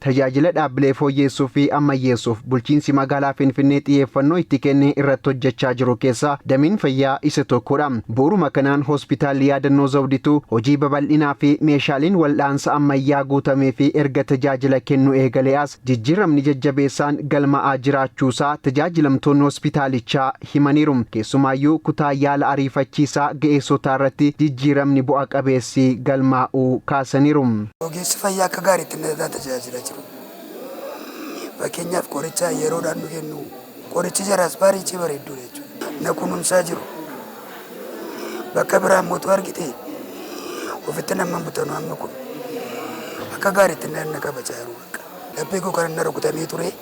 Tajaajila dhaabbilee fooyyeessuu fi ammayyeessuuf bulchiinsi magaalaa Finfinnee xiyyeeffannoo itti kennee irratti hojjechaa jiru keessaa dameen fayyaa isa tokkodha. Bu'uuruma kanaan hospitaalli yaadannoo Zawdituu hojii babal'inaa fi meeshaaleen wal'aansa ammayyaa guutamee fi erga tajaajila kennu eegalee as jijjiiramni jajjabeessaan galmaa'aa jiraachuusaa tajaajilamtoonni hospitaalichaa himaniiru. Keessumaayyuu kutaa yaala ariifachiisaa ga'eessotaa irratti jijjiiramni bu'a qabeessi galmaa'uu kaasaniiru. Ogeessi fayyaa akka gaariitti na tajaajilaa jiru. Fakkeenyaaf, qoricha yeroodhaan nu kennu. Qorichi jaraas baay'ee bareedduudha jechuudha. Na kunuunsaa jiru. Bakka biraa immoo argite ofitti nama butanu, amma kun akka gaariitti na kabajaa jiru bakka. Laphee koo kan na rukutamee ture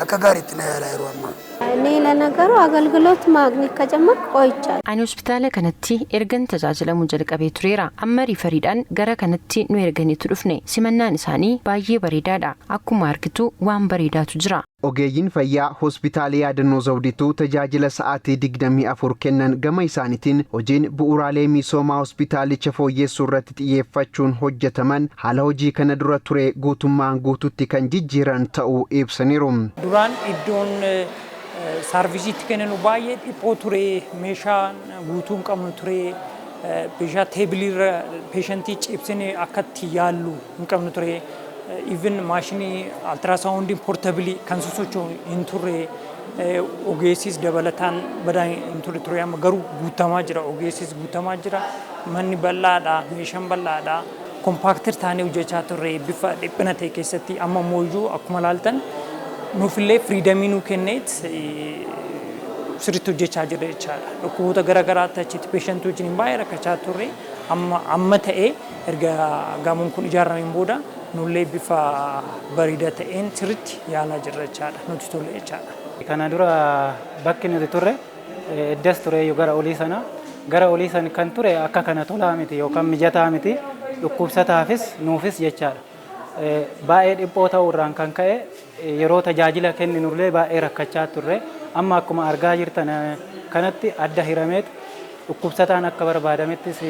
akka gaariitti na yaalaa yeroo ammaa. እኔ ለነገሩ አገልግሎት ማግኘት ከጀመርኩ ቆይቻለሁ። Ani hospitaala kanatti ergan tajaajilamuu jalqabee tureera. Amma riifariidhaan gara kanatti nu erganiitu dhufne. Simannaan isaanii baay'ee bareedaadha. Akkuma argitu waan bareedaatu jira. Ogeeyyiin fayyaa hospitaala yaadannoo Zawdituu tajaajila sa'aatii 24 kennan gama isaaniitiin, hojiin bu'uuraalee misoomaa hospitaalicha fooyyessuu irratti xiyyeeffachuun hojjetaman haala hojii kana dura ture guutummaan guututti kan jijjiiran ta'uu ibsaniiru. Duraan iddoon saarvisiitti kenninu baay'ee dhiphoo ture, meeshaa guutuu hin qabnu ture, meeshaa teebiliirra peeshantii ciibsine akka itti yaallu hin qabnu ture. Even maashinii altiraasaawundiin portable kan sosocho'u hin turre, ogeessis dabalataan badaa hin turre ture. Amma garuu guutamaa jira, ogeessis guutamaa jira, manni bal'aadha, meeshaan bal'aadha. Compacted taanee hojjechaa turre bifa dhiphina ta'e keessatti. Amma immoo akkuma laaltan nuufillee freedom nuu kenneet sirriitti hojjechaa jirra jechaadha. Dhukkuboota garaagaraatti achitti peeshantii wajjin baay'ee rakkachaa turre. Amma ta'ee erga gamoon kun ijaarameen booda nullee bifa bareedaa ta'een sirriitti yaalaa jirra jechaadha. Nuti tole jechaadha. Kana dura bakki nuti turre eddas tureyyuu gara olii sana, gara olii sana kan ture akka kana tolaa miti yookaan mijataa miti, dhukkubsataafis nuufis jechaadha. Baay'ee dhiphoo ta'uu irraan kan ka'e yeroo tajaajila kenninullee baay'ee rakkachaa turre. Amma akkuma argaa jirtan kanatti adda hirameet dhukkubsataan akka barbaadamettis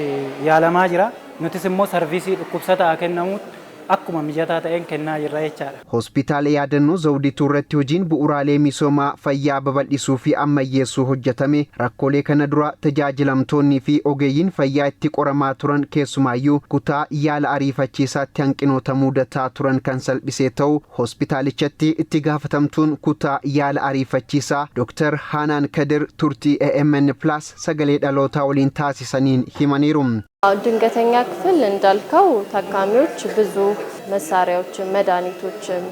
yaalamaa jira. Nutis immoo sarviisii dhukkubsataa kennamuutti akkuma mijataa ta'een kennaa jirra jechaadha. Hospitaala yaadannoo Zawdituu irratti hojiin bu'uuraalee misoomaa fayyaa babal'isuu fi ammayyeessuu hojjetame rakkoolee kana dura tajaajilamtoonnii fi ogeeyyiin fayyaa itti qoramaa turan, keessumaayyuu kutaa yaala ariifachiisaatti hanqinoota mudataa turan kan salphisee ta'u hospitaalichatti itti gaafatamtuun kutaa yaala ariifachiisaa Dr. Haanaan Kadir turtii AMN Plus sagalee dhalootaa waliin taasisaniin himaniiru. ድንገተኛ ክፍል እንዳልከው ታካሚዎች ብዙ መሳሪያዎችን፣ መድኃኒቶችም፣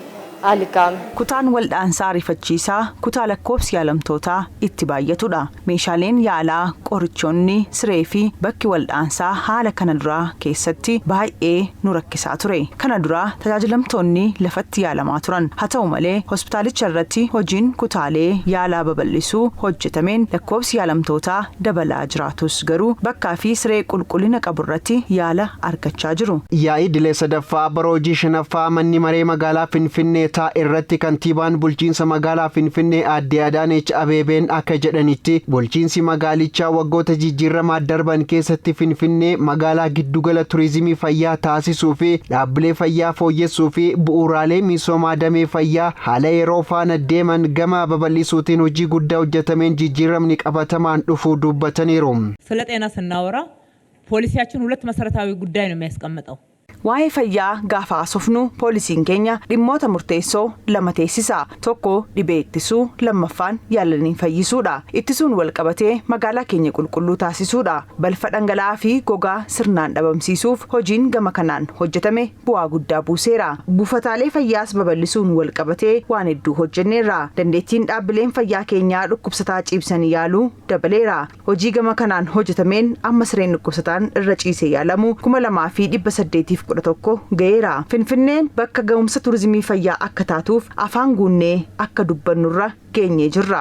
አልጋም Kutaan waldhaansaa ariifachiisaa kutaa lakkoofsi yaalamtootaa itti baay'atudha. Meeshaaleen yaalaa, qorichoonni, siree fi bakki waldhaansaa haala kana duraa keessatti baay'ee nu rakkisaa ture. Kana duraa tajaajilamtoonni lafatti yaalamaa turan. Haa ta'u malee, hospitaalicha irratti hojiin kutaalee yaalaa babal'isuu hojjetameen lakkoofsi yaalamtootaa dabalaa jiraatus, garuu bakkaa fi siree qulqullina qabu irratti yaala argachaa jiru. Yaa'ii idilee sadaffaa bara hojii shanaffaa manni maree magaalaa Finfinnee taa'e irratti kantiibaan bulchiinsa magaalaa Finfinnee aadde Adaanech Abeebeen akka jedhanitti, bulchiinsi magaalichaa waggoota jijjiiramaa darban keessatti Finfinnee magaalaa giddugala turizimii fayyaa taasisuu fi dhaabbilee fayyaa fooyyessuu fi bu'uuraalee misoomaa damee fayyaa haala yeroo faana deeman gama babal'isuutiin hojii guddaa hojjetameen jijjiiramni qabatamaan dhufuu dubbataniiru. ስለ ጤና ስናወራ ፖሊሲያችን ሁለት መሰረታዊ ጉዳይ ነው የሚያስቀምጠው። Waa'ee fayyaa gaafa haasofnu poolisiin keenya dhimmoota murteessoo lama teessisa. Tokko dhibee ittisuu, lammaffaan yaalanii fayyisuudha. Ittisuun wal qabatee magaalaa keenya qulqulluu taasisuudha. Balfa dhangala'aa fi gogaa sirnaan dhabamsiisuuf hojiin gama kanaan hojjetame bu'aa guddaa buuseera. Buufataalee fayyaas babal'isuun wal qabatee waan hedduu hojjenneerra. Dandeettiin dhaabbileen fayyaa keenyaa dhukkubsataa ciibsanii yaaluu dabaleera. Hojii gama kanaan hojjetameen amma sireen dhukkubsataan irra ciisee yaalamu 2811 ga'eera. Finfinneen bakka ga'umsa turizimii fayyaa akka taatuuf afaan guunnee akka dubbannurra geenyee jirra.